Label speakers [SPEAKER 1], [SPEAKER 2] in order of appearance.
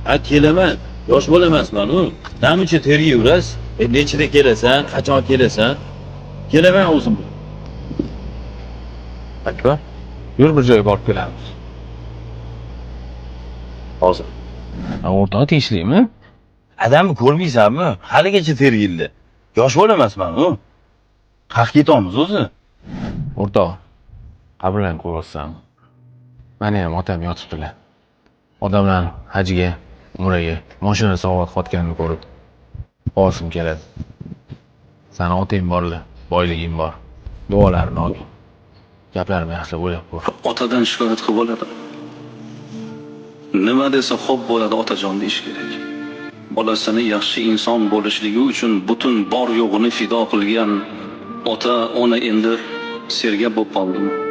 [SPEAKER 1] Ha, kelaman. Yosh bola emasman u. Namuncha tergayverasiz? Nechida kelasan, qachon kelasan? Kelaman o'zim.
[SPEAKER 2] Akbar, yur, bir joyga borib kelamiz.
[SPEAKER 1] Hozir.
[SPEAKER 2] O'rtoq, tinchlikmi?
[SPEAKER 1] Adamni ko'rmaysanmi? Haligacha tergildi. Yosh bola emasman u. Qayerga ketamiz o'zi?
[SPEAKER 2] O'rtoq, qabrlarni ko'ryapsanmi? Mani ham otam yotibdilar. Odamlar hajga, umraga moshina sovg'a qilayotganini ko'rib borsim keladi. Sani otang borlar, boyliging bor. Duolarini olgin. Gaplarimni yaxshilab o'ylab ko'r.
[SPEAKER 3] Otadan shikoyat qilib bo'ladi. Nima desa xo'p bo'ladi, otajon deyish kerak. Bolasini yaxshi inson bo'lishligi uchun butun bor yo'g'ini fido qilgan ota ona endi sergap bo'lib qoldimi?